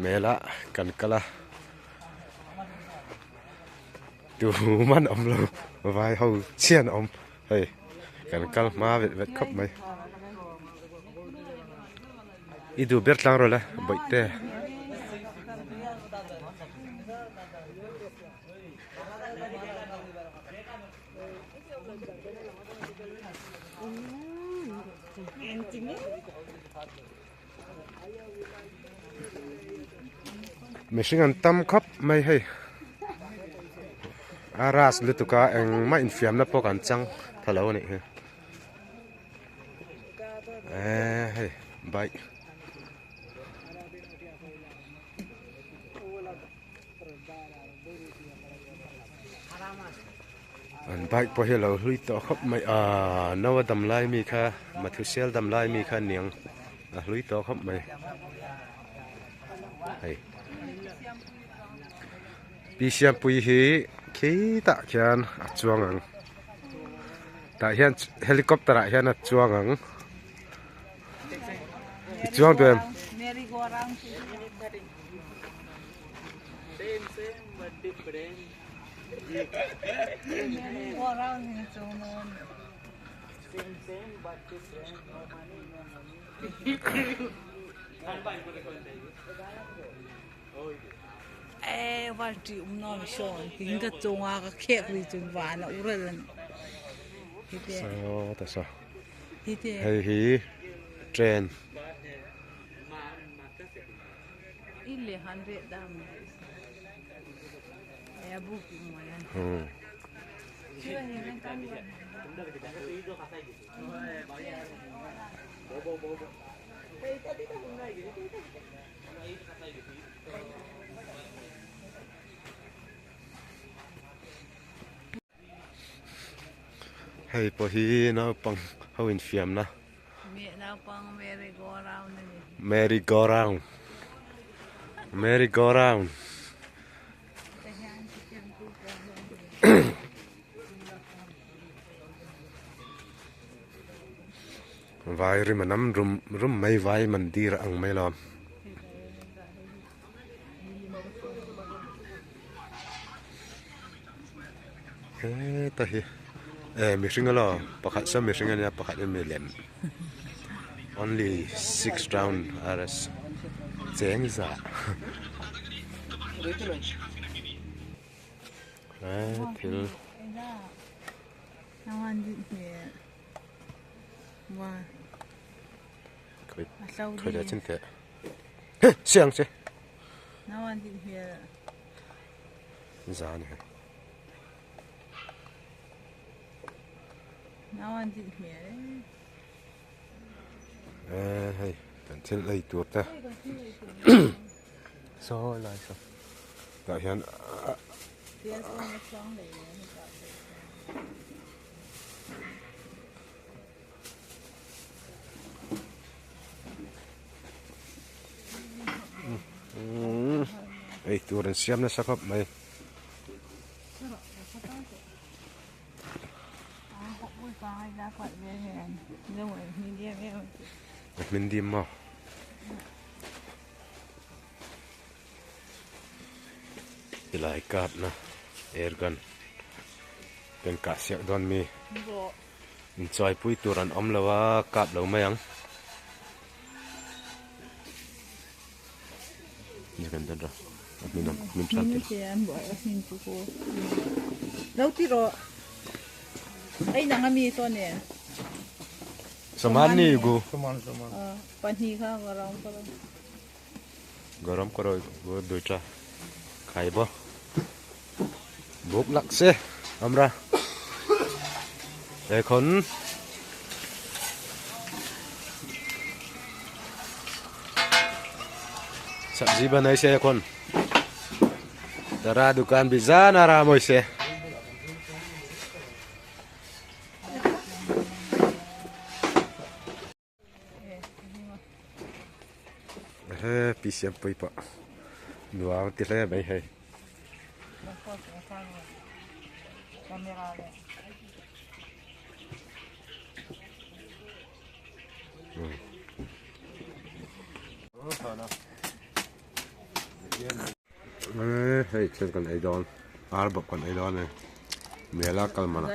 Mela kan kal a tuman awm lo vai ho chian awm hei kan kal hma vet vet khawp mai i duh ber tlang rawh le bawihte. Mihring an tam khawp mai hei a ras lutuk a engmah infiamna pawh kan chang tha lo a nih hi eee hei bike An bike pawh hi a lo hlui tawh khawp mai a no a dam lai mi kha Mathusel dam lai mi kha aniang a hlui tawh khawp mai hei Pi Siampuii hi khitah khian a chuang ang tah hian helicopter ah hian a chuang ang i chuang duh em? Hei hi train. Hei pawh hi naupang ho infiamna. Merry go round. Merry go round. Vai rim a nam rum rum mai vai mandir ang mai lo. Heta hi eh mihring alo pakhat saw mihring ania pakhat hi milem only 6 round rs cheng za he thil khoi da chin teh he siang che Zan he. Eh hei kan thil ei tur te saw lai saw tah hian Ei tur an siam nasa khawp mai. Min dim maw? Tilai kap na air gun kan kah siak dawn mi. Inchawi pui tur an awm lo a, kap lo mai ang. Saman ni gu. Garam koro gu duita khaibo. ভোগ লাগছে আমরা এখন সবজি বানাইছে এখন তারা দোকান বিজান আরাম হয়েছে He pi siam pui pawh nuam ti hle mai hei. Hei thil kan ei dawn ar bawp kan ei dawn a ni mela kal manah.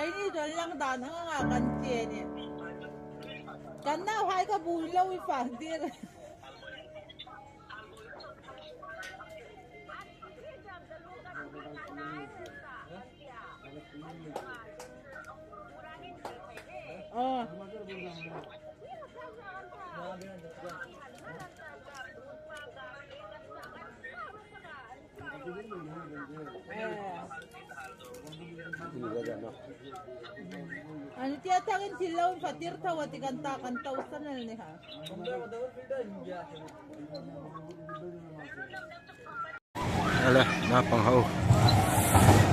Keini chuan lang dan ang anga kan che a ni. Kan nau hai ka bu in lo i fang tir. Aw. Ani tia tangin thil lo in fatir tho ati kan ta kan to san ni ha. Ale naupang ho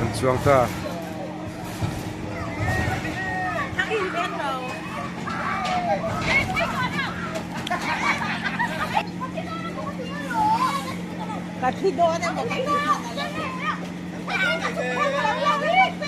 an chuang ta. Ka thi dawn emaw ka ti hman a la.